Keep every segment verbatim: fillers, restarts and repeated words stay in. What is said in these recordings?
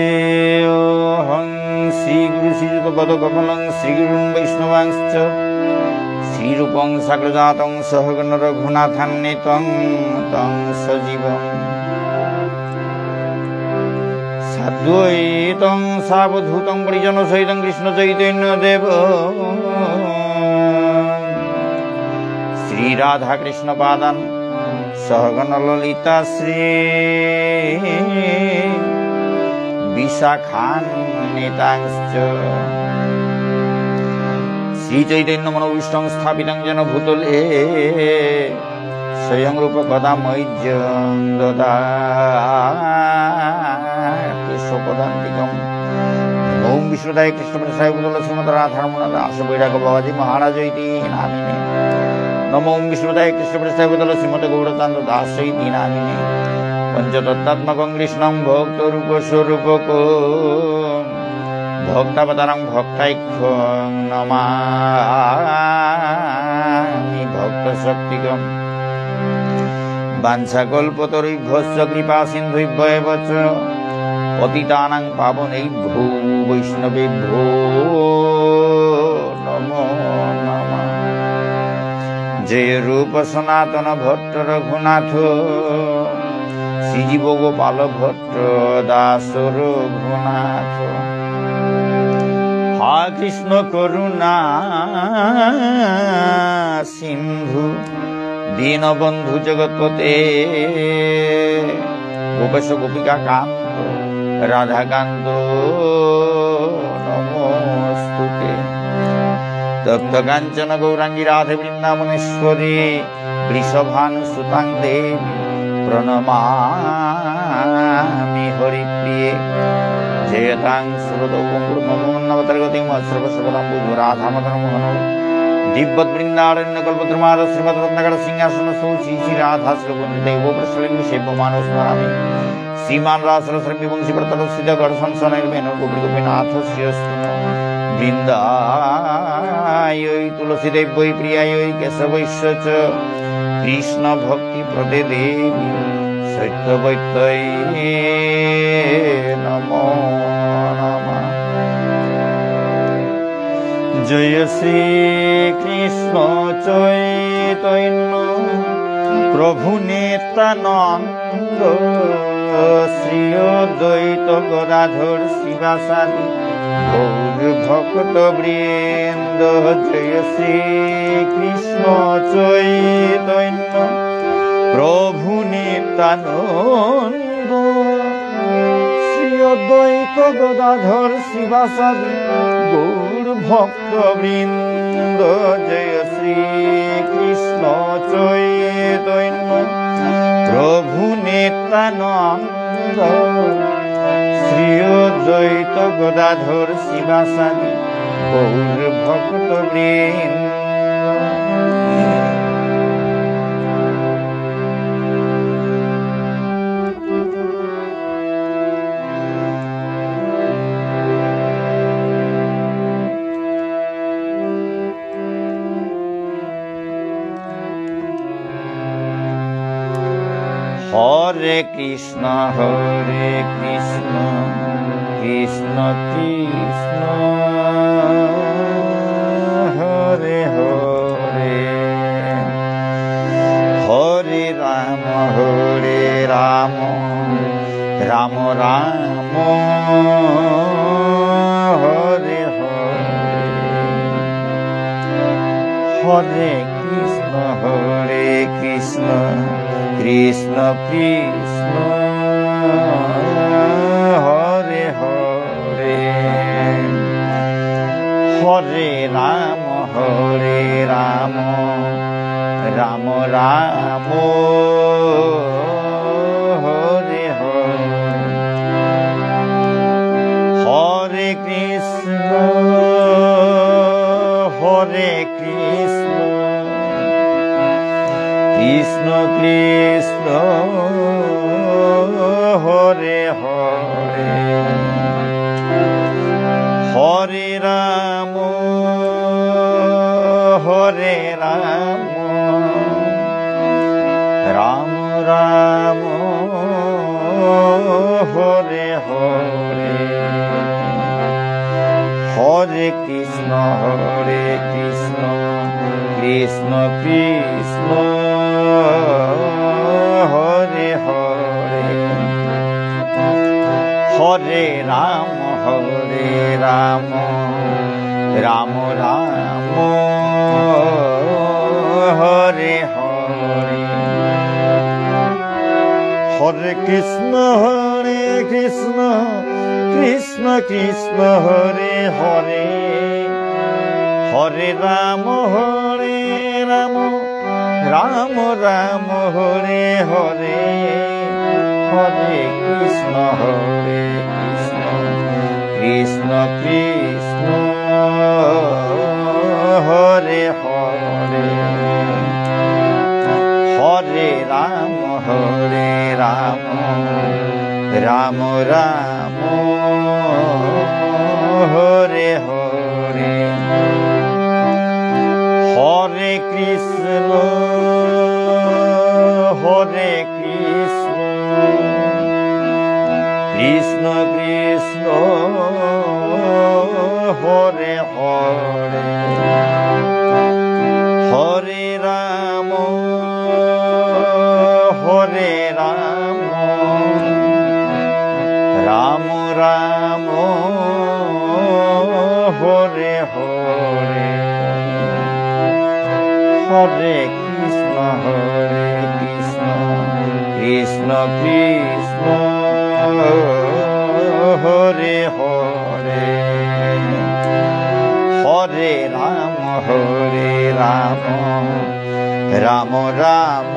বন্দেহং শ্রীগুরু শ্রীযুতপদকমলং শ্রীগুরুং বৈষ্ণবাংশ্চ শ্রীরূপং সাগ্রজাতং সহগণ রঘুনাথান্বিতং তং সজীবং সাদ্বৈতং সাবধূতং পরিজনসহিতং কৃষ্ণচৈতন্যদেব শ্রীরাধাকৃষ্ণপাদান সহগণ ললিতা শ্রী বিশাখান্বিতাংশ্চ শ্রীচৈতন্য মনোভীষ্টং স্থাপিতং যেন ভূতলে স্বয়ং রূপ কদা মহ্যং দদাতি স্বপদান্তিকম। নমো ওঁ বিষ্ণুপাদায় কৃষ্ণপ্রেষ্ঠায় ভূতলে শ্রীমতে রাধারমণ দাস বৈরাগ্য বাবাজি মহারাজ ইতি নামিনে। নমো ওঁ বিষ্ণুপাদায় কৃষ্ণপ্রেষ্ঠায় ভূতলে শ্রীমতে গৌরচন্দ্র দাস ইতি নামিনে। পঞ্চতত্ত্বাত্মকং কৃষ্ণং ভক্তরূপ স্বরূপকম। ভক্তাবতারং ভক্তাখ্যং নমামি ভক্তশক্তিকম। বাঞ্ছাকল্পতরুভ্যশ্চ কৃপাসিন্ধুভ্য এব চ। পতিতানাং পাবনেভ্যো বৈষ্ণবেভ্যো নমো নমঃ। জয় রূপ সনাতন ভট্ট রঘুনাথ, শ্রীজীব গোপাল ভট্ট দাস রঘুনাথ। হা কৃষ্ণ করুণা সিন্ধু দীনবন্ধু জগৎপতে। গোপেশ গোপিকাকান্ত রাধাকান্ত নমোস্তুতে। তপ্ত কাঞ্চন গৌরাঙ্গী রাধে বৃন্দাবনেশ্বরী। বৃষভানুসুতাং দেবী প্রণমামি হরিপ্রিয়ে। জয়তাং সুরতৌ পঙ্গোর্মম মন্দমতের্গতী মৎসর্বস্বপদাম্ভোজৌ রাধামদনমোহনৌ। দীব্যদ্বৃন্দারণ্যকল্পদ্রুমাধঃ শ্রীমদ্রত্নাগারসিংহাসনস্থৌ শ্রীশ্রীরাধাশ্রীলগোবিন্দদেবৌ প্রেষ্ঠালীভিঃ সেব্যমানৌ স্মরামি। শ্রীমান্ রাসরসারম্ভী বংশীবটতটস্থিতঃ কর্ষন্ বেণুস্বনৈর্গোপীর্গোপীনাথঃ শ্রিয়েঽস্তু নঃ। বৃন্দায়ৈ তুলসীদেব্যৈ প্রিয়ায়ৈ কেশবস্য চ। কৃষ্ণভক্তিপ্রদে দেবী সত্যবত্যৈ নমো নমঃ। জয় শ্রীকৃষ্ণ চৈতন্য প্রভু নিত্যানন্দ, শ্রী অদ্বৈত গদাধর শ্রীবাসাদি গৌর ভক্ত বৃন্দ। জয় শ্রীকৃষ্ণ চৈতন্য প্রভু নিত্যানন্দ, শ্রী অদ্বৈত গদাধর শ্রীবাসাদি গৌর ভক্ত বৃন্দ। জয় শ্রীকৃষ্ণ চৈতন্য প্রভু নিত্যানন্দ, শ্রী অদ্বৈত গদাধর শ্রীবাসাদি গৌর ভক্ত বৃন্দ। হরে কৃষ্ণ, হরে কৃষ্ণ, কৃষ্ণ কৃষ্ণ, হরে হরে। হরে রাম, হরে রাম, রাম রাম, হরে হরে। হরে কৃষ্ণ, হরে কৃষ্ণ, কৃষ্ণ কৃষ্ণ, হরে হরে। হরে রাম, হরে রাম, রাম রাম, হরে হরে। হরে কৃষ্ণ, হরে কৃষ্ণ, কৃষ্ণ কৃষ্ণ, হরে হরে। হরে রাম, হরে রাম, রাম রাম, হরে হরে। হরে কৃষ্ণ, হরে কৃষ্ণ, কৃষ্ণ কৃষ্ণ, হরে হরে। হরে রাম, হরে রাম, রাম রাম, হরে হরে। হরে কৃষ্ণ, হরে কৃষ্ণ, কৃষ্ণ কৃষ্ণ, হরে হরে। হরে রাম, হরে রাম, রাম রাম, হরে হরে। হরে কৃষ্ণ, হরে কৃষ্ণ, কৃষ্ণ কৃষ্ণ, হরে হরে। হরে রাম, হরে রাম, রাম রাম, হরে হরে। হরে কৃষ্ণ, হরে কৃষ্ণ, কৃষ্ণ কৃষ্ণ, হরে হরে। হরে রাম, হরে রাম, রাম রাম, হরে হরে। হরে কৃষ্ণ, হরে কৃষ্ণ, কৃষ্ণ কৃষ্ণ, হরে হরে। হরে রাম, হরে রাম, রাম রাম,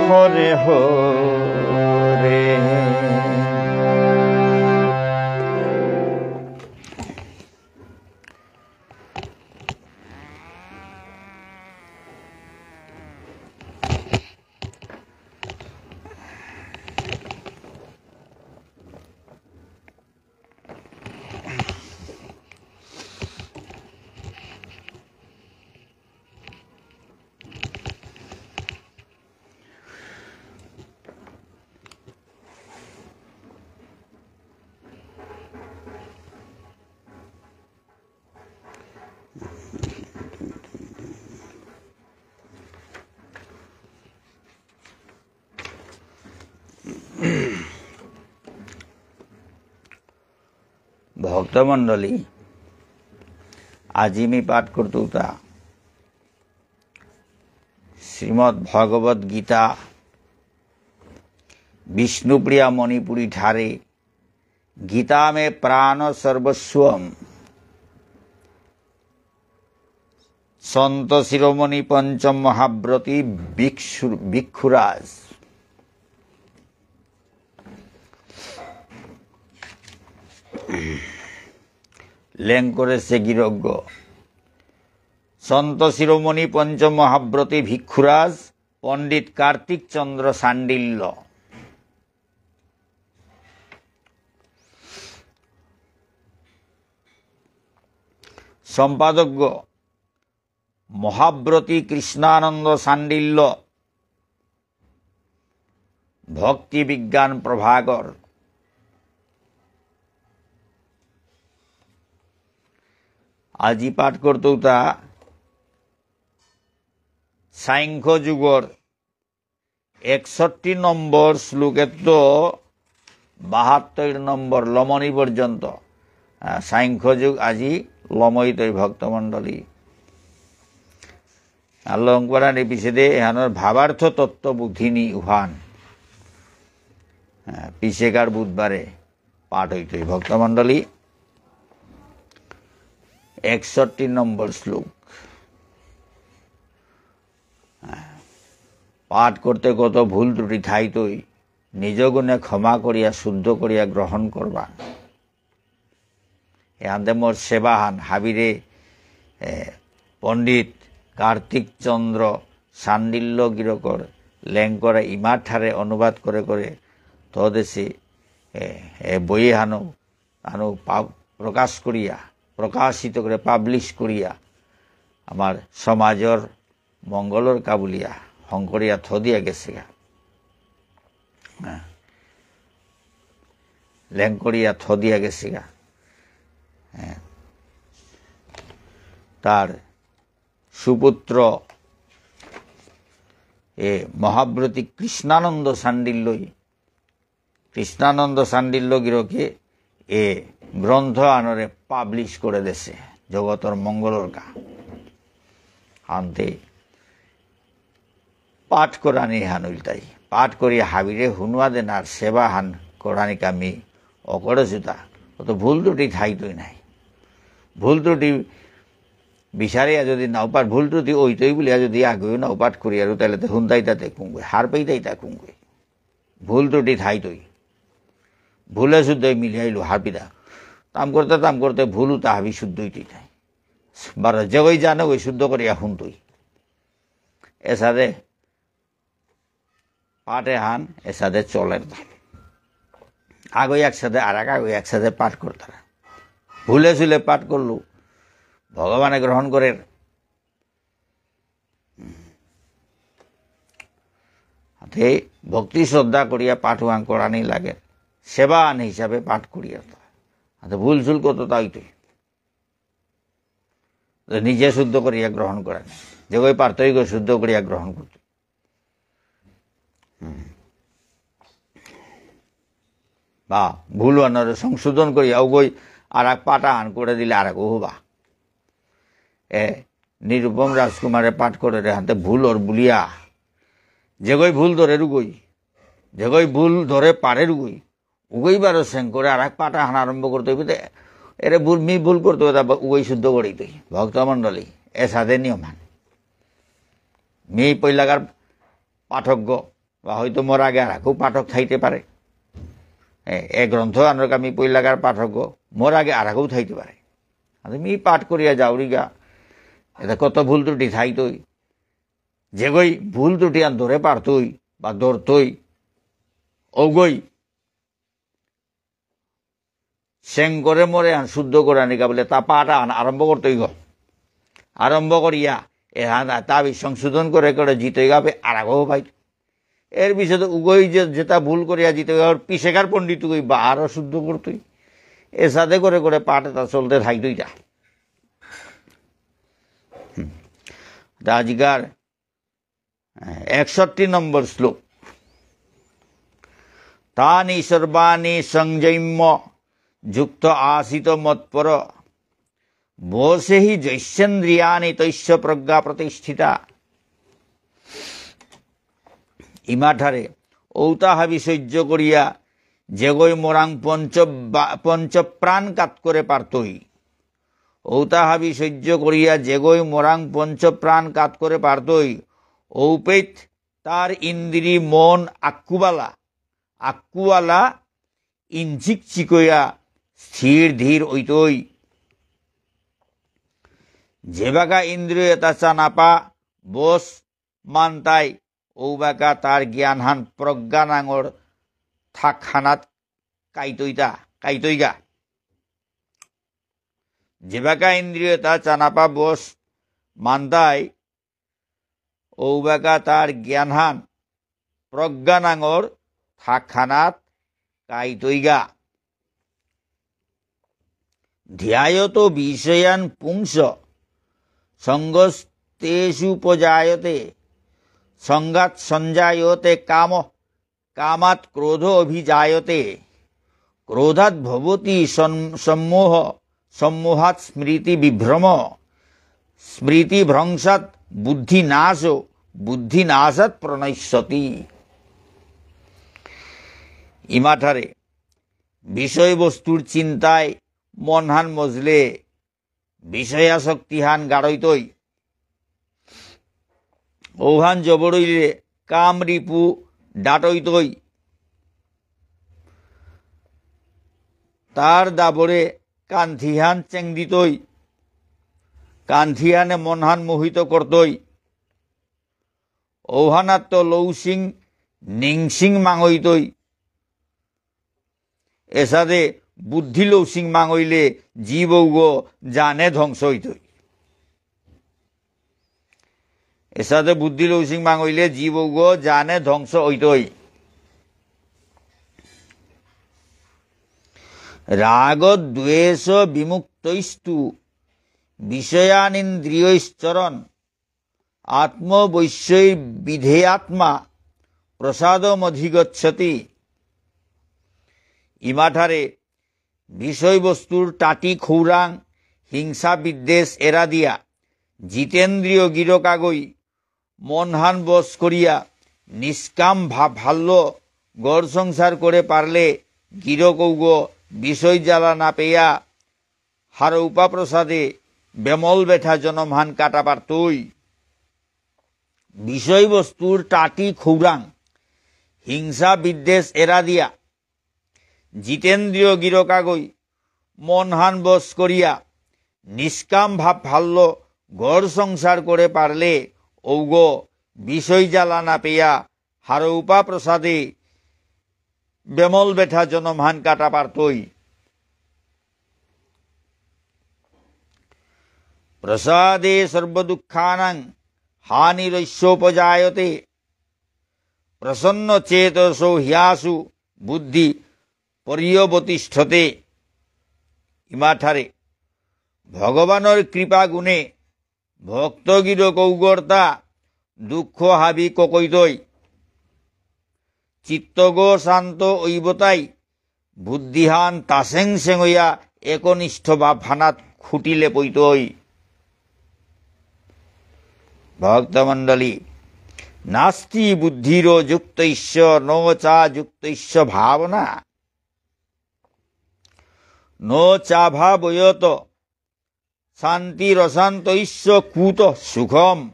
হরে হরে। ভক্তমণ্ডলী, আজি মি পাঠ করতৌতা শ্রীমদ্ ভগবত গীতা বিষ্ণুপ্রিয়া মণিপুরী ঠারে গীতা মে প্রাণ সর্বস্বম। সন্ত শিরোমণি পঞ্চম মহাব্রতী ভিক্ষু-, ভিক্ষুরাজ। লেং করেসে গিরকগ। সন্ত শিরোমণি পঞ্চম মহাব্রতী ভিক্ষুরাজ পণ্ডিত কার্তিক চন্দ্র শাণ্ডিল্য। সম্পাদকগ মহাব্রতী কৃষ্ণানন্দ শাণ্ডিল্য, ভক্তি বিজ্ঞান প্রভাকর। আজি পাঠ করতৌতা সাংখ্য যোগর একষট্টি নম্বর শ্লোকেত্ত বাহাত্তর নম্বর লমনি পর্যন্ত। আহ, সাংখ্য যোগ আজি লমইতই ভক্তমণ্ডলী। আর লমকরানি পিছেদে এহানর ভাবার্থ তত্ত্ব বুদ্ধিনি উহান। আহ, পিছেকার বুধবারে পাঠ হইতই ভক্তমণ্ডলী। একষট্টি নম্বর শ্লোক। পাঠ করতে কত ভুল ত্রুটি থাইতই, নিজ গুণে ক্ষমা করিয়া শুদ্ধ করিয়া গ্রহণ করবা। এহানতে মোর সেবাহান হাবিরে, এ, পণ্ডিত কার্তিক চন্দ্র শাণ্ডিল্য গিরকর লেংকরা ইমাঠারে অনুবাদ করে করে থদেসি, এ, এ বই হানো আনু পা-, প্রকাশ করিয়া, প্রকাশিত করে পাবলিশ করিয়া, আমার সমাজর মঙ্গলর কাবুলিয়া হংকরিয়া থদিয়া গেসিগা। হ্যাঁ। লেংকরিয়া থদিয়া গেসিগা। হ্যাঁ। তার সুপুত্র এ মহাব্রতী কৃষ্ণানন্দ শাণ্ডিল্যই কৃষ্ণানন্দ শাণ্ডিল্য গিরকে এ গ্রন্থ আনরে পাবলিশ করে দেসে জগতর মঙ্গলর কা। আনতে পাঠ করানি হান ইলতাই। পাঠ করি হাবিরে হুনুয়া দেনার সেবা হান করানি কামি অকরে সুতা। অত ভুল ত্রুটি থাইতই নাই। ভুল ত্রুটি বিচারিয়া যদি নাও পাঠ, ভুল ত্রুটি ওইতই বুলিয়া যদি আগেও নাও পাঠ করিয়ারও, তাহলে তো হুনতাই তাতে কুঙ্গুই, হার পেইতাই তা কুঙ্গুই। ভুল ত্রুটি থাইতই। ভুলে শুদ্ধই মিলিয়াইলু হারপিদা। তাম করতে, তাম করতে ভুল উতা হাবি শুদ্ধই তুই নাই। বারো যেগই জানো ওই শুদ্ধ করিয়া হুনতই। এসাদে পাঠ এহান এসাদে চলের না। আগই একসাথে আর এক, আগই একসাথে পাঠ করতারা। ভুলে চুলে পাঠ করলু, ভগবানে গ্রহণ করের। হাতে ভক্তি শ্রদ্ধা করিয়া পাঠ ওহান করানি লাগে। সেবা আন হিসাবে পাঠ করিয়া তো। হাতে ভুল চুল কত তাইতই। তো নিজে শুদ্ধ করিয়া গ্রহণ করানি। যেগই পারতই গো শুদ্ধ করিয়া গ্রহণ করতে। হুম। বা ভুল আনরে সংশোধন করিয়া ওগই আর এক পাঠ আন করে দিলে আর এক হবা। এ, নিরুপম রাজকুমারে পাঠ করে রে হাতে ভুল ওর বুলিয়া। যেগই ভুল ধরে রুগই, যেগই ভুল ধরে পারে রুগই, উগই বারো সেং করে আর এক পাঠ আহান আরম্ভ করতে হইবে। এরে ভুল, মি ভুল করতে হইবে, তারপর উগই শুদ্ধ করিতই। ভক্তমণ্ডলী, এসাদে নিয়ম হান। মি পৈলাকার পাঠকগ, বা হয়তো মোর আগে আর একও পাঠক থাইতে পারে। এ, এ গ্রন্থ আনর আমি পৈলাকার পাঠকগ, মোর আগে আর একও থাইতে পারে। আমি পাঠ করিয়া যাওরিগা, এটা কত ভুল ত্রুটি থাইতই। যেগই ভুল ত্রুটি আন ধরে পারতই বা ধরতই, ওগই সেঙ্করে মোরে আন শুদ্ধ করানিকা বুলে তা পাঠ আন আরম্ভ করতই গো। আরম্ভ করিয়া এহান তাবি সংশোধন করে করে জিতই গাবে আর আগো ভাই। এর বিষয়ে উগই যে যেটা ভুল করিয়া জিতই গাবে, পিছেকার পণ্ডিত উগই বারো শুদ্ধ করতই। এসাদে করে করে পাঠ এটা চলতে থাইতই যা। হুম। তা আজিকার একষট্টি নম্বর শ্লোক। তানি সর্বাণি সংযম্য যুক্ত আসিত মৎপর। বশেহি যস্যেন্দ্রিয়াণি তস্য প্রজ্ঞা প্রতিষ্ঠিতা। ইমাঠারে ঔতা হাবি সহ্য করিয়া যেগই মোরাং পঞ্চ বা-, পঞ্চপ্রাণ কাত করে পারতই। ঔতা হাবি সহ্য করিয়া যেগই মোরাং পঞ্চপ্রাণ কাত করে পারতই। ঔপেত তার ইন্দ্রি মন আক্কুবালা, আক্কুয়ালা ইঞ্চিক চিকয়া স্থির ধীর অইতই। যেবাকা ইন্দ্রিয় এতা চানাপা বশ মানতাই, ঔবাকা তার জ্ঞানহান প্রজ্ঞা নাঙর থাকহানাত কাইতইতা, কাইতইগা। যেবাকা ইন্দ্রিয় এতা চানাপা বশ মানতাই, ঔবাকা তার জ্ঞানহান প্রজ্ঞা নাঙর থাকহানাত কাইতইগা। ধ্যায়তো বিষয়ান পুংস সঙ্গস্তেষুপজায়তে, সঙ্গাৎ সঞ্জায়তে কাম, কামাৎ ক্রোধ অভিজায়তে, ক্রোধাৎ ভবতি সন-, সম্মোহ, সম্মোহাৎ স্মৃতি বিভ্রম, স্মৃতি ভ্রংশাৎ বুদ্ধি নাশ, বুদ্ধি নাশাৎ প্রণশ্যতি। ইমাঠারে বিষয়বস্তুর চিন্তায় মনহান মজলে বিষয়াসক্তিহান গাড়ইতই। ঔহান জবরইলে কাম রিপু ডাটইতই। তার দাবরে কান্থিহান চেংদিতই। কান্থিহানে মনহান মোহিত করতই। ঔহানাত্ত লৌসিং নিংসিং মাঙইতই। এসাদে বুদ্ধি লৌসিং মাঙইলে জীবৌগ জানে ধ্বংস অইতই। এসাদে বুদ্ধি লৌসিং মাঙইলে জীবৌগ জানে ধ্বংস অইতই। রাগ দ্বেষ বিমুক্তৈস্তু বিষয়ানিন্দ্রিয়ৈশ্চরণ আত্মবশ্যৈর্বিধেয়াত্মা প্রসাদমধিগচ্ছতি। ইমাঠারে বিষয়বস্তুর টাটি খৌরাং হিংসা বিদ্বেষ এরা দিয়া জিতেন্দ্রিয় গিরকাগই মনহান বশ করিয়া নিষ্কাম ভাব ভাল্য ঘর সংসার করে পারলে গিরকৌগ বিষয় জ্বালা না পেয়া হারৌপা প্রসাদে বেমল বেঠা জনমহান কাটা পারতই। বিষয়বস্তুর টাটি খৌরাং, হিংসা বিদ্বেষ এরা দিয়া, জিতেন্দ্রিয় গিরকাগই মনহান বশ করিয়া, নিষ্কাম ভাব ভাল্য ঘর সংসার করে পারলে ঔগ বিষয় জ্বালা না পেয়া হারৌপা প্রসাদে বেমল বেঠা জনমহান কাটা পারতই। প্রসাদে সর্বদুঃখানাং হানিরস্যোপজায়তে। প্রসন্নচেতসো হ্যাশু বুদ্ধি পর্যবতিষ্ঠতে। ইমাঠারে ভগবানর কৃপা গুণে ভক্ত গিরকৌগরতা দুঃখ হাবি ককৈতই। চিত্তগ শান্ত ঐবতাই বুদ্ধিহান তাসেং সেঙয়া একনিষ্ঠ ভাবহানাত খুটিলে পৈতই। ভক্তমণ্ডলী, নাস্তি বুদ্ধির যুক্তস্য ন চা যুক্তস্য ভাবনা, ন চাভাবয়ত শান্তিরশান্তস্য কুত সুখম।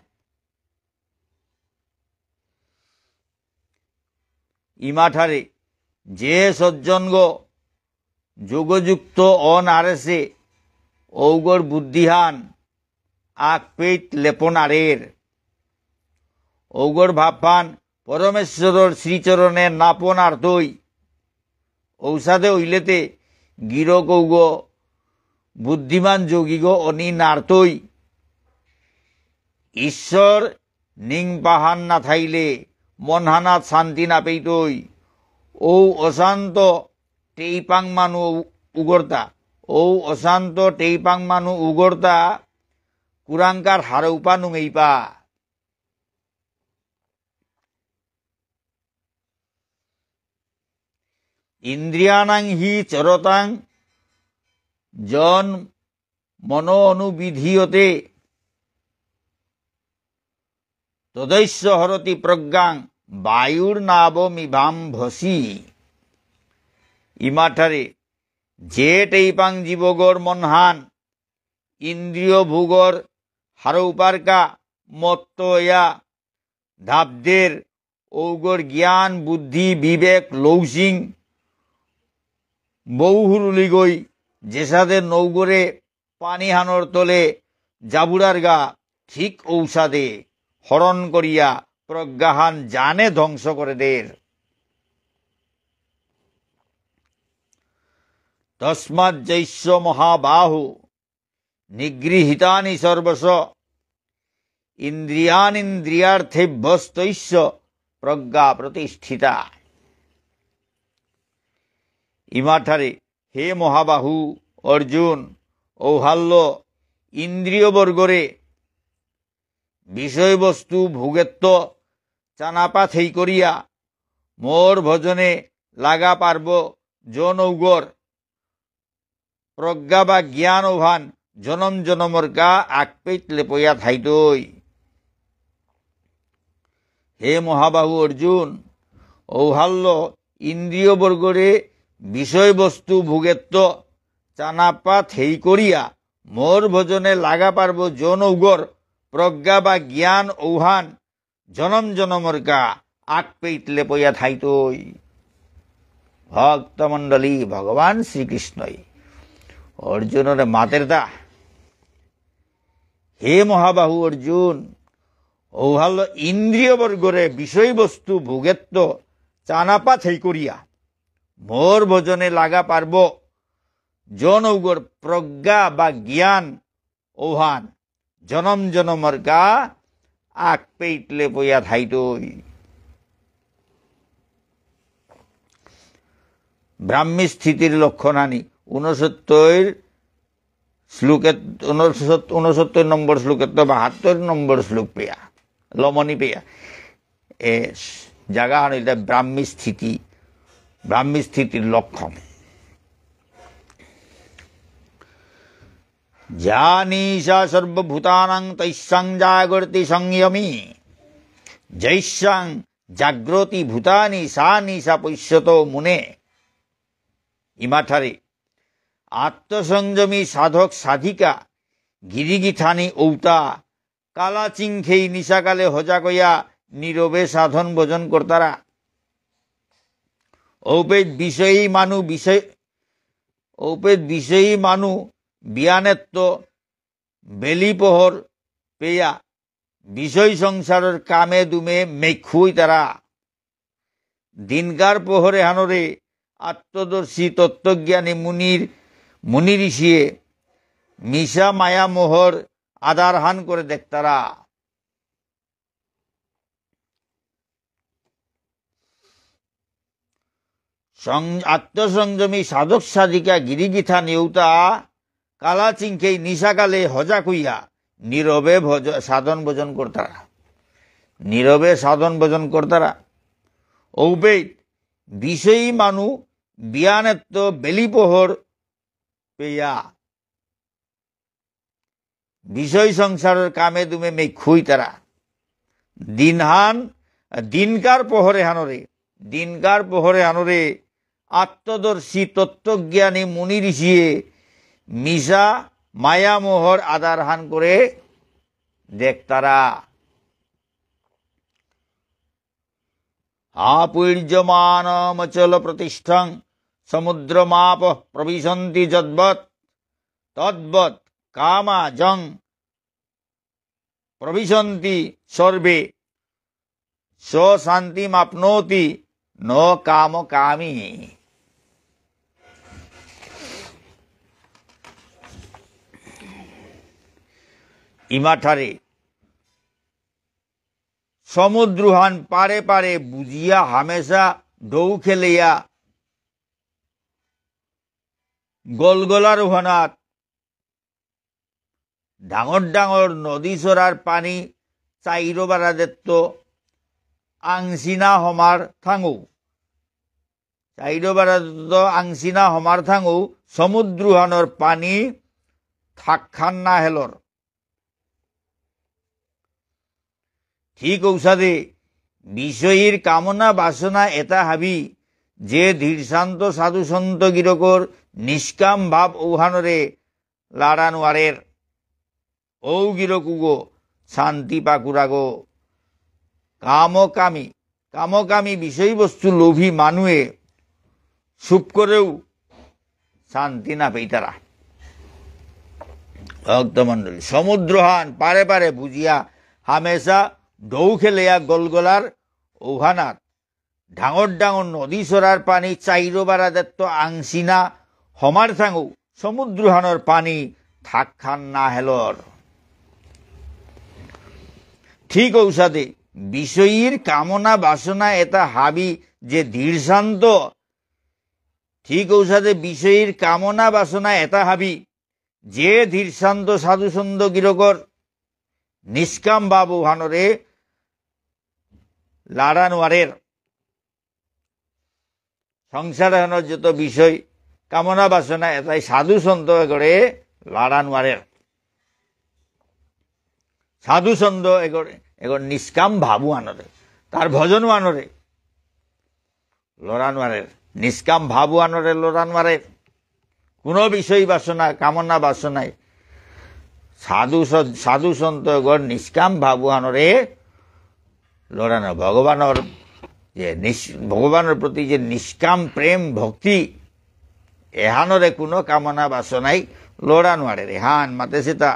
ইমাঠারে যে সজ্জনগ যোগযুক্ত অনারেসে ঔগর বুদ্ধিহান আকপেইত লেপনারের। ঔগর ভাবহান পরমেশ্বরর শ্রীচরণে নাপনার্তই। ঔসাদে ঐলেতে গিরকৌগ বুদ্ধিমান যোগীগ অনি নার্তই। ঈশ্বর নিংপাহান না থাইলে মনহানাত শান্তি না পেইতই। ঔ অশান্ত টেইপাং মানু উগরতা, ঔ অশান্ত টেইপাং মানু উগরতা কুরাংকার হারৌপা নুঙেইপা। ইন্দ্রিয়াণাং হি চরতাং যন্মনোঽনুবিধীয়তে। তদস্য হরতি প্রজ্ঞাং বায়ুর্নাবমিবাম্ভসি। ইমাঠারে যে টেইপাং জীবগর মনহান ইন্দ্রিয় ভোগর হারৌপারকা মত্ত ইয়া ধাপদের ঔগর জ্ঞান, বুদ্ধি, বিবেক, লৌসিং, বৌহুরুলিগই, যেসাদে নৌগরে পানিহানর তলে জাবুরারগা, ঠিক ঔসাদে হরণ করিয়া প্রজ্ঞাহান জানে ধ্বংস করে দের। তস্মাৎ যস্য মহাবাহু নিগৃহীতানি সর্বশ ইন্দ্রিয়াণীন্দ্রিয়ার্থেভ্যস্তস্য প্রজ্ঞা প্রতিষ্ঠিতা। ইমাঠারে, হে মহাবাহু অর্জুন, ঔহাল্য ইন্দ্রিয়বর্গরে বিষয়বস্তু ভোগেত্ত চানাপা থেই করিয়া মোর ভজনে লাগা পারব জন ঔগর প্রজ্ঞা বা জ্ঞান ঔহান জনম জনমর কা আকপেইত লেপয়া থাইতই। হে মহাবাহু অর্জুন, ঔহাল্য ইন্দ্রিয়বর্গরে বিষয়বস্তু ভোগেত্ত চানাপা থেই করিয়া মোর ভজনে লাগা পারব জন ঔগর প্রজ্ঞা বা জ্ঞান ঔহান জনম জনমর কা আকপেইত লেপয়া থাইতই। ভক্তমণ্ডলী, ভগবান শ্রীকৃষ্ণই অর্জুনরে মাতেরতা, হে মহাবাহু অর্জুন, ঔহাল্য ইন্দ্রিয়বর্গরে বিষয়বস্তু ভোগেত্ত চানাপা থেই করিয়া মোর ভজনে লাগা পারব জন ঔগর প্রজ্ঞা বা জ্ঞান ঔহান জনম জনমর কা আকপেইত লেপয়া থাইতই। ব্রাহ্মী স্থিতির লক্ষণহানি ঊনসত্তর শ্লোকেত, ঊনসত্তর, ঊনসত্তর নম্বর শ্লোকেত্ত বাহাত্তর নম্বর শ্লোক পেয়া, লমনি পেয়া। এ জাগাহান ইলতা ব্রাহ্মী স্থিতি, ব্রাহ্মী স্থিতির লক্ষণ। যা নিশা সর্বভূতানাং তস্যাং জাগর্তি সংযমী। যস্যাং জাগ্রতি ভূতানি সা নিশা পশ্যতো মুনে। ইমাঠারে আত্মসংযমী সাধক সাধিকা গিরিগিথানি ঔতা কালা চিংখেই নিশাকালে হজাকয়া নীরবে সাধন ভজন করতারা। ঔপেত বিষয়ী মানু বিষয়, ঔপেত বিষয়ী মানু বিয়ানেত্ত বেলি পহর পেয়া বিষয় সংসারর কামে দুমে মেখুইতারা। দিনকার পহরে হানরে আত্মদর্শী তত্ত্বজ্ঞানী মুনির, মুনি ঋষিয়ে মিশা মায়া মোহর আধারহান করে দেখতারা। সং-, আত্মসংযমী সাধক সাধিকা গিরিগিথানি ঔতা কালা চিংখেই নিশাকালে হজাক হইয়া নীরবে ভজ-, সাধন ভজন করতারা। নীরবে সাধন ভজন করতারা। ঔপেত বিষয়ী মানু বিয়ানেত্ত বেলি পহর পেয়া বিষয় সংসারর কামে দুমে মেখুইতারা। দিনহান, দিনকার পহরে হানরে, দিনকার পহরে হানরে আত্মদর্শী তত্ত্বজ্ঞানী মুনি ঋষিয়ে মিশা মায়া মোহর আধারহান করে দেখতারা। আপূর্যমাণমচলপ্রতিষ্ঠাং সমুদ্রমাপঃ প্রবিশন্তি যদ্বৎ তদ্বৎ কামা যং প্রবিশন্তি সর্বে স শান্তিমাপ্নোতি ন কামকামী। ইমাঠারে সমুদ্রহান পারে পারে বুজিয়া হামেশা ঢৌ খেলেয়া গলগলার উহানাত ডাঙর ডাঙর নদী চরার পানি চাইরো বারাদেত্ত আংসিনা হমার থাঙু। চাইরো বারাদেত্ত আংসিনা হমার থাঙু সমুদ্রহানর পানি থাকখান না হেলর। ঠিক ঔসাদে বিষয়ীর কামনা বাসনা এতা হাবি, যে ধীর শান্ত সাধু সন্ত গিরকর নিষ্কাম ভাব ঔহানরে লাড়া নোয়ারের। ঔ গিরকুগো শান্তি পাকুরাগো। কামকামী, কামকামী বিষয়বস্তু লোভী মানুয়ে সুপ করেও শান্তি না পেইতারা। ভক্তমণ্ডলী, সমুদ্রহান পারে পারে বুঝিয়া হামেশা ঢৌ খেলেয়া গলগলার ঔহানাত ডাঙর ডাঙর নদী চরার পানি চাইরো বারাদাত্ত আংসিনা হমার থাঙু সমুদ্রহানর পানি থাকখান না হেলর। ঠিক ঔসাদে বিষয়ীর কামনা বাসনা এতা হাবি যে ধীর শান্ত, ঠিক ঔসাদে বিষয়ীর কামনা বাসনা এতা হাবি যে ধীর শান্ত সাধু সন্ত গিরকর নিষ্কাম ভাব ঔহানরে লাড়া নোয়ারের। সংসার এহানর যত বিষয়, কামনা বাসনা এতাই সাধু সন্ত এগরে লাড়া নোয়ারের। সাধু সন্ত এগরে, এগর নিষ্কাম ভাব ঔহানরে, তার ভজন ঔহানরে লড়া নোয়ারের, নিষ্কাম ভাব ঔহানরে লড়া নোয়ারের। কোনো বিষয় বাসনা, কামনা বাসনায় সাধু স-, সাধু সন্ত এগর নিষ্কাম ভাব ঔহানরে লড়া নোয়ারের। ভগবানর যে নিস-, ভগবানর প্রতি যে নিষ্কাম প্রেম ভক্তি, এহানরে কোনো কামনা বাসনায় লড়া নোয়ারের। এহান মাতেসিতা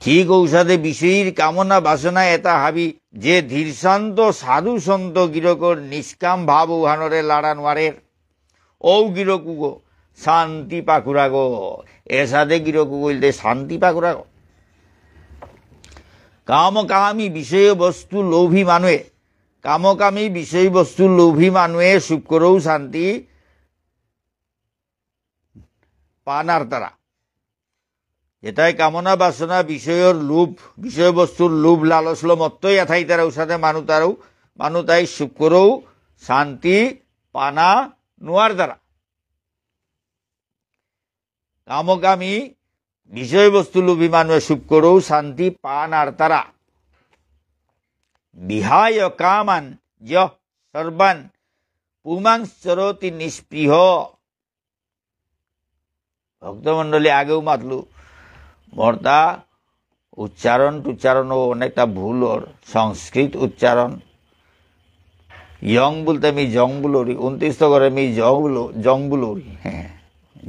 ঠিক ঔসাদে বিষয়ীর কামনা বাসনা এতা হাবি যে ধীর শান্ত সাধু সন্ত গিরকর নিষ্কাম ভাব ঔহানরে লাড়া নোয়ারের। ঔ গিরকুগো শান্তি পাকুরাগো। এসাদে গিরকুগো ইলতে শান্তি পাকুরাগো। কামকামী বিষয়বস্তু লোভী মানুয়ে, কামকামী বিষয়বস্তু লোভী মানুয়ে সুপ করেও শান্তি পানার তারা। যেতাই কামনা বাসনা বিষয়র লোভ, বিষয়বস্তুর লোভ লালসলো মত্ত ইয়া থাইতারা ঔসাদে মানু তারও, মানু তাই সুপ করেও শান্তি পানা নোয়ারতারা। কামকামী বিষয়বস্তু লোভী মানুয়ে সুপ করেও শান্তি পানার তারা। বিহায় কামান যঃ সর্বান পুমাংশ্চরতি নিঃস্পৃহ। ভক্তমণ্ডলী, আগেও মাতলু, মোরতা উচ্চারণ টুচ্চারণও অনেকটা ভুল অর, সংস্কৃত উচ্চারণ। ইয়ং বুলতে মি জং বুলৌরি, ঊনত্রিশ তো করে মি জং বুলো-, জং বুলৌরি। হ্যাঁ,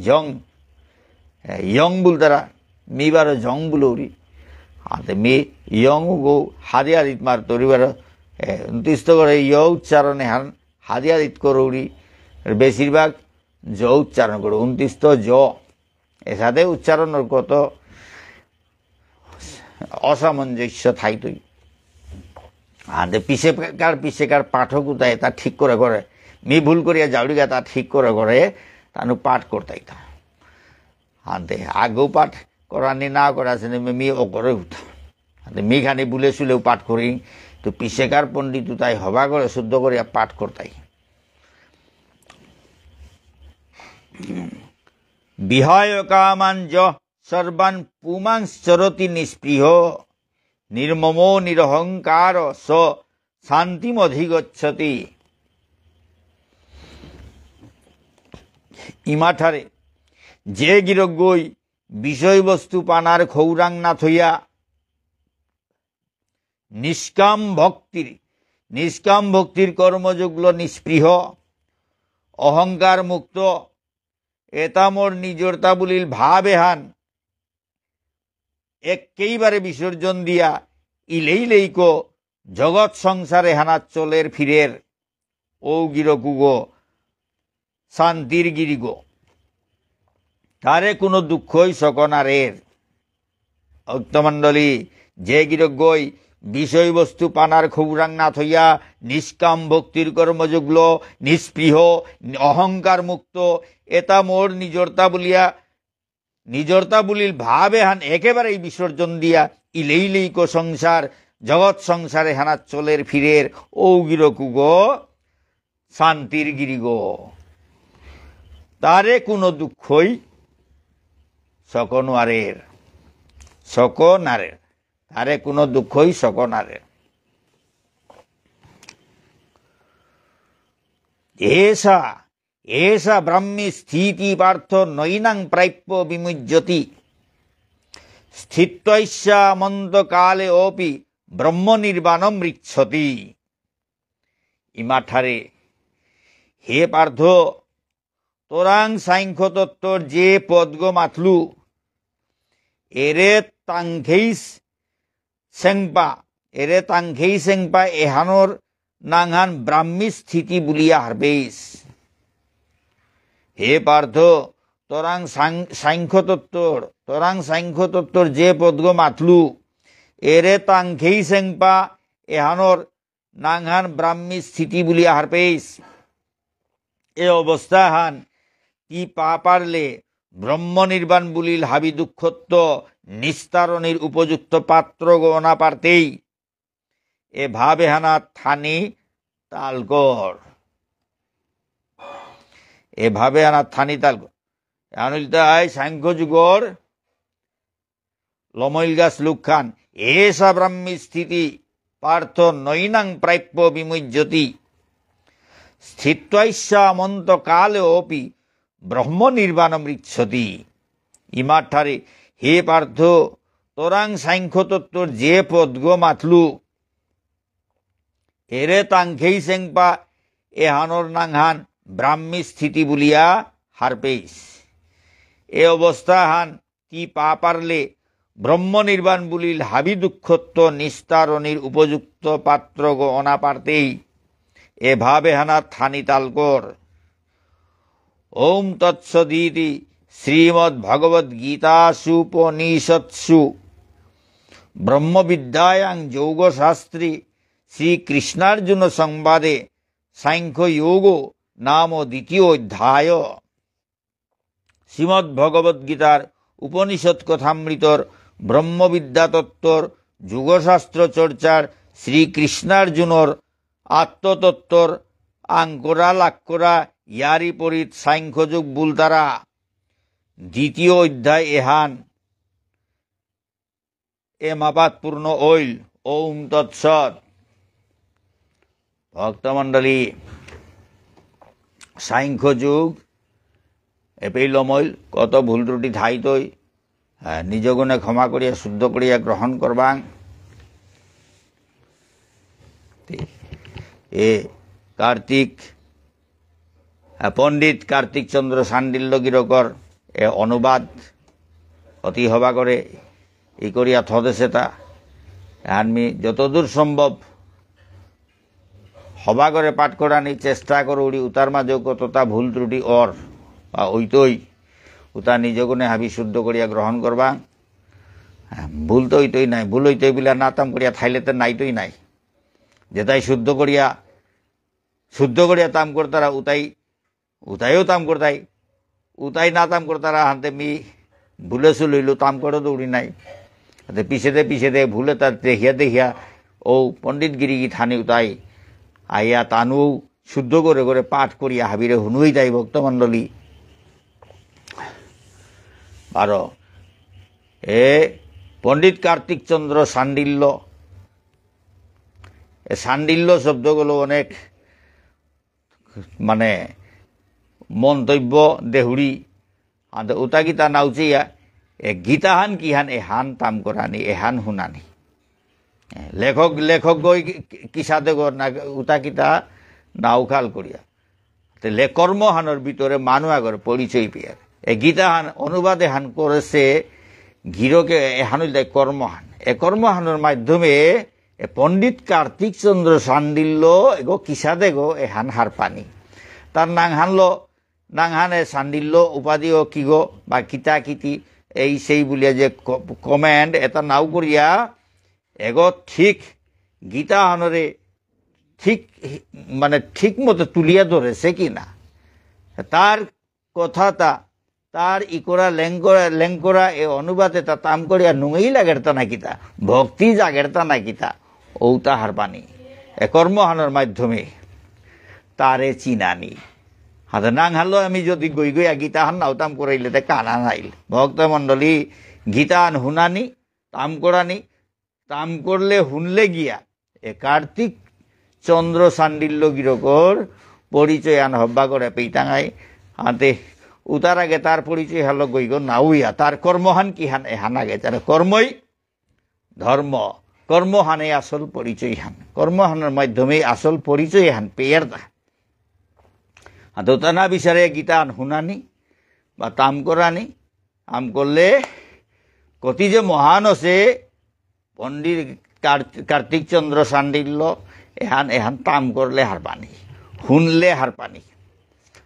জং। হ্যাঁ, ইয়ং বুলতারা, মি বারো জং বুলৌরি। আতে মি ইয়ং গো হাদি হাদিত মার তরি বারো, এ, ঊনত্রিশ তো করে ইয় উচ্চারণ এহান হাদি হাদিত করৌরি। বেশিরভাগ জ উচ্চারণ করে, ঊনত্রিশ তো জ। এসাদে উচ্চারণর কত অসামঞ্জস্য থাইতই। আদে পিছেকার, পিছেকার পাঠক উতাই তা ঠিক করে করে, মি ভুল করিয়া যাউরিগা তা ঠিক করে করে, তানু পাঠ করতাই তা। আদে আগেও পাঠ করানি না করা আছে নে, মি অকরে উঠা। আদে মি খানি বুলে সুলেও পাঠ করি, তো পিছেকার পণ্ডিত উতাই হবা করে শুদ্ধ করিয়া পাঠ করতাই। বিহায় কামান যঃ সর্বান পুমাংশ্চরতি নিঃস্পৃহ। নির্মমো নিরহংকার স শান্তিমধিগচ্ছতি। ইমাঠারে যে গিরকগই বিষয়বস্তু পানার খৌরাং না থইয়া নিষ্কাম ভক্তির, নিষ্কাম ভক্তির কর্মযোগলো নিঃস্পৃহ, অহংকার মুক্ত, এতা মোর নিজরতা বুলিল ভাব এহান একেবারে বিসর্জন দিয়া ইলেইলেইকো জগৎ সংসার এহানাত চলের ফিরের, ঔ গিরকুগো শান্তির গিরিগো। তারে কোনো দুঃখই সকনারের। ভক্তমণ্ডলী, যে গিরকগই বিষয়বস্তু পানার খৌরাং না থইয়া নিষ্কাম ভক্তির কর্মযোগলো, নিঃস্পৃহ, অহংকার মুক্ত, এতা মোর নিজরতা বুলিয়া, নিজরতা বুলিল ভাব এহান একেবারেই বিসর্জন দিয়া ইলেইলেইকো সংসার, জগৎ সংসার এহানাত চলের ফিরের, ঔ গিরকুগো শান্তির গিরিগো। তারে কোনো দুঃখই সক নারের, সক নারের। তারে কোনো দুঃখই সক নারের। এষা, এষা ব্রাহ্মী স্থিতি পার্থ নৈনাং প্রাপ্য বিমুহ্যতি। স্থিত্বাস্যামন্তকালে অপি ব্রহ্ম নির্বাণম ঋচ্ছতি। ইমাঠারে, হে পার্থ, তোরাং সাংখ্য তত্ত্বর যে পদগ মাতলু, এরে তাংখেই সেংপা, এরে তাংখেই সেংপা এহানর নাঙহান ব্রাহ্মী স্থিতি বুলিয়া হারপেইস। হে পার্থ, তোরাং সাং-, সাংখ্য তত্ত্বর, তোরাং সাংখ্য তত্ত্বর যে পদগ মাতলু, এরে তাংখেই সেংপা এহানর নাঙহান ব্রাহ্মী স্থিতি বুলিয়া হারপেইস। এ অবস্থাহান তি পা পারলে ব্রহ্ম নির্বাণ বুলিল হাবি দুঃখত্ত নিস্তারণীর উপযুক্ত পাত্রগ অনা পারতেই। এ ভাবেহানা থানি তালকর। এ ভাবেহানা থানি তালকর। আনুলতাই সাংখ্য যুগর লমইলগা শ্লোকহান, এষা ব্রাহ্মী স্থিতি পার্থ নৈনাং প্রাপ্য বিমুহ্যতি। স্থিত্বাস্যামন্তকালে অপি ব্রহ্ম নির্বাণম ঋচ্ছতি। ইমাঠারে, হে পার্থ, তোরাং সাংখ্য তত্ত্বর যে পদগ মাতলু, এরে তাংখেই সেংপা এহানর নাঙহান ব্রাহ্মী স্থিতি বুলিয়া হারপেইস। এ অবস্থাহান তি পা পারলে ব্রহ্ম নির্বাণ বুলিল হাবি দুঃখত্ত নিস্তারণীর উপযুক্ত পাত্রগ অনা পারতেই। এ ভাবেহানা থানি তালকর। ওম তৎসদিতি শ্রীমদ্ভগবদ্গীতাসুপনিষৎসু ব্রহ্মবিদ্যায়াং যোগশাস্ত্রে শ্রীকৃষ্ণার্জুন সংবাদে সাংখ্য যোগ নাম দ্বিতীয় অধ্যায়। শ্রীমদ্ভগবদ্গীতার উপনিষদ কথামৃতর ব্রহ্মবিদ্যা তত্ত্বর যোগশাস্ত্র চর্চার শ্রীকৃষ্ণার্জুনর আত্মতত্ত্বর আঙকরা লাঙকরা ইয়ারি পরিত সাংখ্যযোগ বুলতারা। দ্বিতীয় অধ্যায় এহান এ মাপাত পূর্ণ অইল। ওম তৎসৎ। ভক্তমণ্ডলী, সাংখ্যযোগ এপেই লমইল, কত ভুল ত্রুটি থাইতই, হ্যাঁ, নিজ গুণে ক্ষমা করিয়া শুদ্ধ করিয়া গ্রহণ করবাং। এ কার্তিক, আহ, পণ্ডিত কার্তিক চন্দ্র শাণ্ডিল্য গিরকর এ অনুবাদ অতি হবা করে ই করিয়া থদেসেতা। আমি যতদূর সম্ভব হবা করে পাঠ করানি চেষ্টা করুরি, উতার মাঝেও কতটা ভুল ত্রুটি অর বা ওইতই, উতা নিজ গুণে হাবি শুদ্ধ করিয়া গ্রহণ করবা। হ্যাঁ, ভুল তো ওইতই নাই, ভুল ওইতই বিলা না তাম করিয়া থাইলে তো নাইতই নাই। যেটাই শুদ্ধ করিয়া, শুদ্ধ করিয়া তাম করতারা উতাই, উতাইও তাম করতাই, উতাই না তাম করতারা হানতে মি ভুলে সুলইলু তাম করে দৌড়ি নাই। হাতে পিছেদে পিছেদে ভুলে তার দেখিয়া দেখিয়া ও পণ্ডিত গিরি গিথানি উতাই আইয়া তানু শুদ্ধ করে করে পাঠ করিয়া হাবিরে হুনুই তাই ভক্তমণ্ডলী। বারো, এ পণ্ডিত কার্তিক চন্দ্র শাণ্ডিল্য, এ শাণ্ডিল্য শব্দগুলো অনেক মানে মন্তব্য দেহুরি, আদে উতা গীতা নাউচিয়া, এ গীতাহান কিহান এহান তাম করানি, এহান হুনানি। এ লেখক, লেখক গই কি-, কি-, কিসাদে গো না, উতা কিতা নাউখাল করিয়া। তে লে কর্মহানর ভিতরে মানু আগর পরিচয় পিয়ার। এ গীতাহান অনুবাদ এহান করেছে গিরকে এহান হইলে কর্মহান। এ কর্মহানর মাধ্যমে এ পণ্ডিত কার্তিক চন্দ্র শাণ্ডিল্য এগো কিসাদে গো এহান হারপানি। তার নাঙহানলো, নাঙহানে শাণ্ডিল্য উপাধিও কিগো বা কিতা কিতি এই সেই বুলিয়া যে ক-, comment এটা নাও করিয়া এগো ঠিক গীতাহানরে ঠিক মানে ঠিক মতো তুলিয়া ধরেছে কি না। তার কথাটা, তার ইকরা লেংকরা, লেংকরা এ অনুবাদে তা তাম করিয়া নুঙেই লাগেরতা না কিতা, ভক্তি জাগেরতা না কিতা, ঔতা হারপানি। এ কর্মহানর মাধ্যমে তারে চিনানি। আদা নাং হালো আমি যদি গই গই গীতা হান নাও তাম করাইলে তে কানা নাইল। ভক্তমণ্ডলী, গীতা হান হুনানি, তাম করানি, তাম করলে হুনলে গিয়া এ কার্তিক চন্দ্র শাণ্ডিল্য গিরকর পরিচয় আন হব্বা করে পেইতাঙাই। আতে উতার আগে তার পরিচয় হালো গইগ নাউইয়া, তার কর্মহান কি হান এহান আগে, তার কর্মই ধর্ম, কর্মহানে আসল পরিচয় হান, কর্মহানর মাধ্যমে আসল পরিচয় হান পেয়ার দা। আতে উতা না বিচারে গীতা আন হুনানি বা তাম করানি, আম করলে কতি যে মহান আছে পণ্ডিত কার-, কার্তিক চন্দ্র শাণ্ডিল্য এহান, এহান তাম করলে হারপানি, হুনলে হারপানি।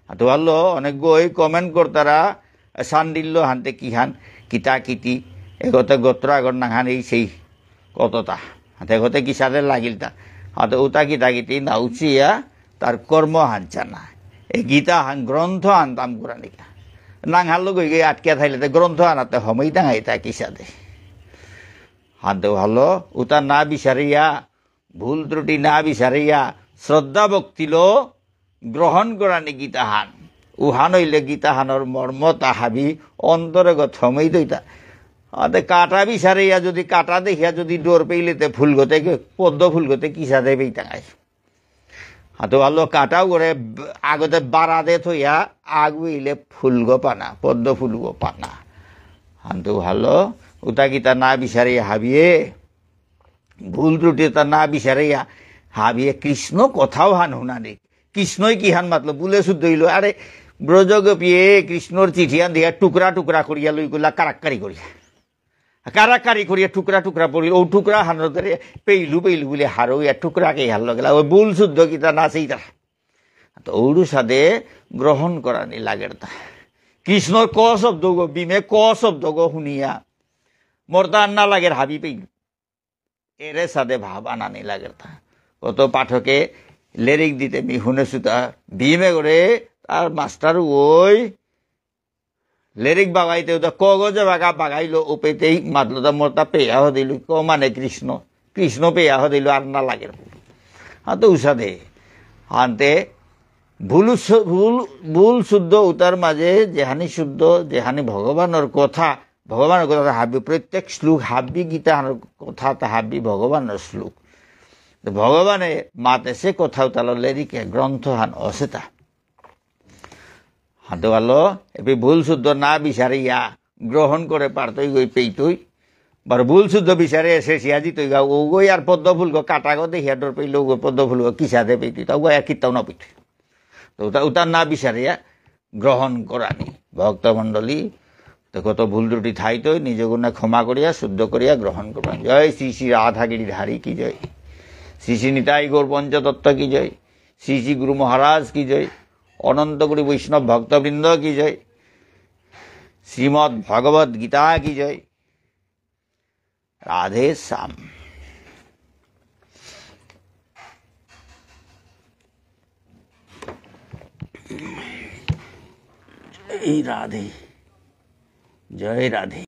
আতো ভালো অনেক গই comment করতারা শাণ্ডিল্য হানতে কি হান, কিতা কিতি, এগতে গোত্র আগর নাঙহান এই সেই কততা। আতে এগতে কিসাদে লাগিলতা। আতো উতা কিতা কিতি না উচিয়া তার কর্ম হানচানা। এ গীতা হান গ্রন্থ হান তাম করানিকা। নাঙহালো গই গই আটকে থাইলে তে গ্রন্থ আনাতে হমেই তাঙাই তা কিসাদে। হানতে ভালো, উতা না বিচারিয়া, ভুল ত্রুটি না বিচারিয়া, শ্রদ্ধা ভক্তিলো গ্রহণ করানি গীতাহান। উহান হইলে গীতাহানর মর্মতা হাবি অন্তরে গথমেই দইতা। আতে কাটা বিচারিয়া যদি কাটা দেখিয়া যদি ডর পেইলে তে ফুলগতে কি, পদ্ম ফুলগতে কিসাদে পেইতাঙাই। হাতো ভালো কাটাও করে ব-, আগতে বাড়া দে থইয়া আগুইলে ফুলগো পানা, পদ্ম ফুলগো পানা। হানতো ভালো, উতা গীতা না বিচারিয়া হাবিয়ে, ভুল ত্রুটি তা না বিচারিয়া হাবিয়ে কৃষ্ণ কথাও হান হুনানি। কৃষ্ণই কি হান মাতলো, বুলে শুদ্ধ হইল। আরে, ব্রজগোপীয়ে কৃষ্ণর চিঠি আন দিয়া টুকরা টুকরা করিয়া লই গলা কারাক্কারি করিয়া। কারাক্কারি করিয়া টুকরা টুকরা পড়ি, ও টুকরা হানরে পেইলু পেইলু বুলে হারো ইয়া টুকরা কে হারলো গেলা, ও ভুল শুদ্ধ কিতা না সেইতা। তো ঔরু সাদে গ্রহণ করানি লাগের তা। কৃষ্ণর ক শব্দ গো, ভীমে ক শব্দ গো শুনিয়া, মোর তা না লাগের হাবি পেইলু। এরে সাদে ভাব আনানি লাগের তা। কত পাঠকে লেরিক দিতে মি হুনেসুতা, ভীমে করে তার মাস্টার ওই লেরিক বাগাইতে ওটা কগ যে বাগা বাগাইলো, ওপেতেই মাতলো তা মোরতা পেয়া হদিল, ক মানে কৃষ্ণ, কৃষ্ণ পেয়া হদিল, আর না লাগের। হ্যাঁ, তো উসাদে। আনতে ভুল স-, ভুল, ভুল শুদ্ধ উতার মাঝে যেহানি শুদ্ধ, যেহানি ভগবানর কথা, ভগবানর কথা হাবি, প্রত্যেক শ্লোক হাবি গীতাহানর কথা তা হাবি ভগবানর শ্লোক। তো ভগবানে মাতেসে কথা উতালো লেরিকে গ্রন্থহান অসেতা। হাতে ভালো, এপি ভুল শুদ্ধ না বিচারিয়া গ্রহণ করে পারতই গই পেইতই। বার ভুল শুদ্ধ বিচারে এসে সিয়াজি তৈ গা, ও গই আর পদ্ম ফুল গো কাটা গো দেখিয়া ডর পেইল, ও গো পদ্ম ফুল গো কিসাদে পেইতই, তাও গো আর কিত্তাও না পেইতই। তো উতা, উতা না বিচারিয়া গ্রহণ করানি। ভক্তমণ্ডলী, তো কত ভুল ত্রুটি থাইতই, নিজ গুণে ক্ষমা করিয়া, শুদ্ধ করিয়া গ্রহণ করবা। জয় শ্রী শ্রী রাধা গিরিধারী কি জয়। শ্রী শ্রী নিতাই গৌর পঞ্চতত্ত্ব কি জয়। শ্রী শ্রী গুরু মহারাজ কি জয়। অনন্ত কোটি বৈষ্ণব ভক্তবৃন্দ কি জয়। শ্রীমদ্ ভগবত গীতা কি জয়। রাধে শ্যাম। এই রাধে। জয় রাধে।